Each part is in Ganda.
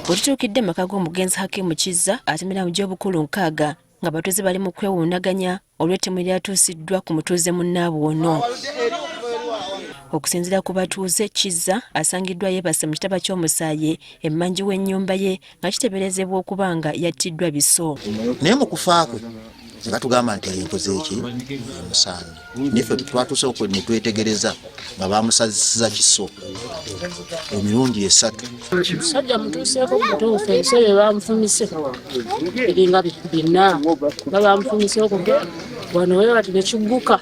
Bwe tutuukidde mu maka g'omugenzi Hakimu Kizza atemera mu gy'obukulu nkaaga nga batuuze bali mu kwewuunaganya olw'ettemu eryatuusiddwa ku mutuuze munnaabwe ono. Okusinziira ku batuuze, Kizza asangiddwa yeebase mu kitaba ky'omusaayi emmanju w'ennyumba ye nga kiteeberezebwa okuba nga yattiddwa biso. Naye mu kufa kwe ne batugamba nti yenkoze eki omusango naye ffe twatuuse ne twetegereza nga bamusazisiza kiso emirundi esatu. Omusajja mutuuseeko mutuufu ebiso bye bamufumise biringa bina nga bamufumise okuge wano we bati nekigguka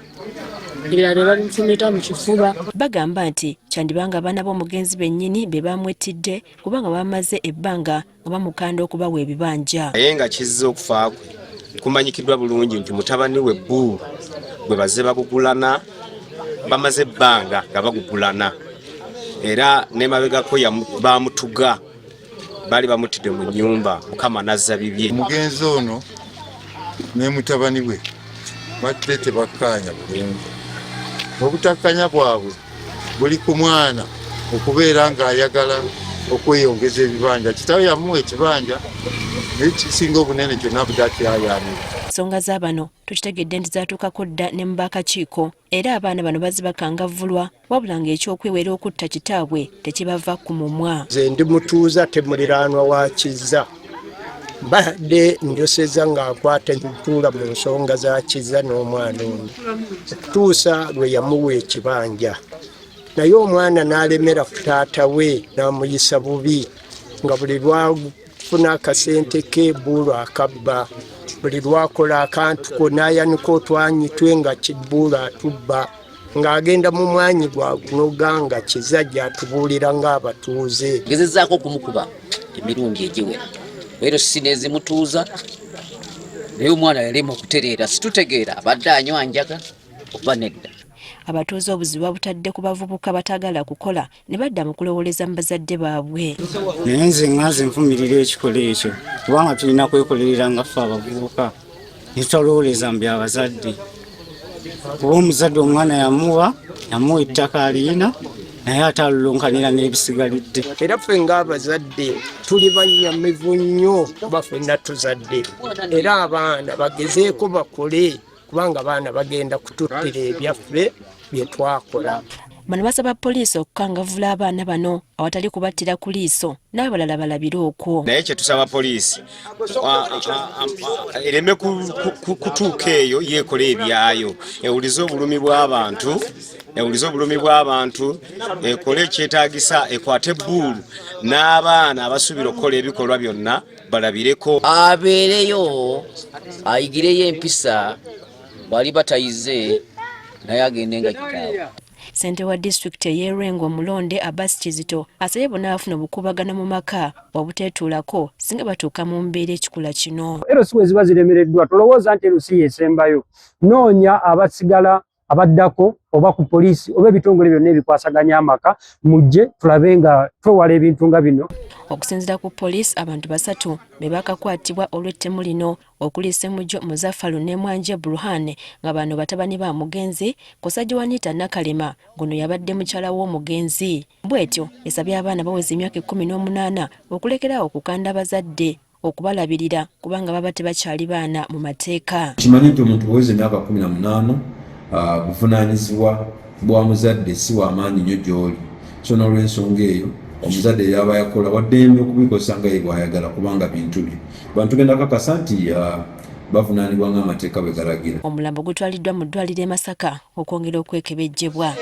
ebirala ne babimufumita mu kifuba. Bagamba nti kyandiba nga abaana b'omugenzi bennyini be bamwettidde kubanga bamaze ebbanga nga bamukanda okubawa ebibanja. Naye nga kizza okufa kwe kumanyikiddwa bulungi nti mutabani we Bbuulu gwe bazze bagugulana bamaze ebbanga nga bagugulana era nemabegako bamutuga baali bamuttidde mu nnyumba Mukama n'azza bibye. Omugenzi ono ne mutabani we badde tebakkaanya bulungi. Obutakkanya bwabwe buli ku mwana okubeera ng'ayagala okweyongeza ebibanja. Kitaawe yamuwa ekibanja naye kisinga obunene kyonna abadde akyayaanira. Ensonga za bano tukitegedde nti zaatuukako dda ne mu b'akakiiko era abaana bano bazze bakangavvulwa wabula ng'ekyokwewera okutta kitaabwe tekibava ku mumwa. Nze ndi mutuuze ate muliraanwa wa Kizza. Mbadde njoseza nga nkwata ntuula mu nsonga za Kizza n'omwana ono okutuusa lwe yamuwa ekibanja naye omwana n'alemera ku taata we n'amuyisa bubi nga buli lwafuna akasente ke bbuulu akabba buli lwakola akantu ko n'ayanika otwanyi twe nga kibbuulu atubba ng'agenda mu mwanyi gwa gunoga nga Kizza gy'atubuulira ng'abatuuze. Ngezezzaako okumukuba emirundi egiwera era si nezimutuuza naye omwana yalema okutereera situtegeera abadde anywa njaga oba nedda. Abatuuze obuzibu babutadde ku bavubuka bataagala kukola ne badda mu kulowooleza mu bazadde baabwe. Naye nze nga nze nvumirira ekikolwa ekyo kubanga tulina kwekolerera nga ffe abavubuka ne tutalowooleza mu byabazadde kuba omuzadde omwana yamuwa yamuwa ettaka aliyina naye ate alulunkanira n'ebisigalidde. Era ffe ng'abazadde tuli bannyamivu nnyo kuba ffenna tuzadde era abaana bagezeeko bakole kubanga abaana bagenda kututtira ebyaffe bye twakola. Bano basaba poliisi okukangavvula abaana bano awatali kubattira ku liiso n'abalala balabire okwo. Naye kye tusaba poliisi ereme kutuuka eyo yeekola ebyayo ewulize obulumi bw'abantu ewulize obulumi bw'abantu ekole ekyetaagisa ekwate ebbuulu n'abaana abasuubira okukola ebikolwa byonna balabireko. Abeereyo ayigireyo empisa bw'aliba tayize naye agende nga kitaawe. Ssentebe wa disitulikiti ey'e Lwengo omulonde Abbas Kizito asabye bonna abafuna obukuubagano mu maka obuteetuulako singa batuuka mu mbeera ekikula kino. LC bwe ziba ziremereddwa tolowooza nti LC y'esembayo, noonya abasigala abaddako oba ku poliisi oba ebitongole byonna ebikwasaganya amaka mujje tulabe nga twewala ebintu nga bino. Okusinziira ku poliisi abantu basatu be baakakwatibwa olw'ettemu lino okuli Ssemujju Muzafalu ne Mwanje Bruhan nga bano batabani ba mugenzi kw'ossa Joanita Nakalema ng'ono yabadde mukyala w'omugenzi. Bw'etyo esabye abaana baweza emyaka 18 okulekeraawo okukanda abazadde okubalabirira kubanga baba tebakyali baana mu mateeka. Kimanye nti omuntu bw'oweza emyaka 18 buvunaanyizibwa bwa muzadde si wa maanyi nnyo gy'oli so n'olwensonga eyo omuzadde yaba yakola waddembe okubikozesa nga ye bw'ayagala kubanga bintu bye. Bantu tugenda kakasa nti bavunaanibwa ng'amateeka bwe galagira. Omulambo gutwaliddwa mu ddwaliro e Masaka okwongera okwekebejjebwa.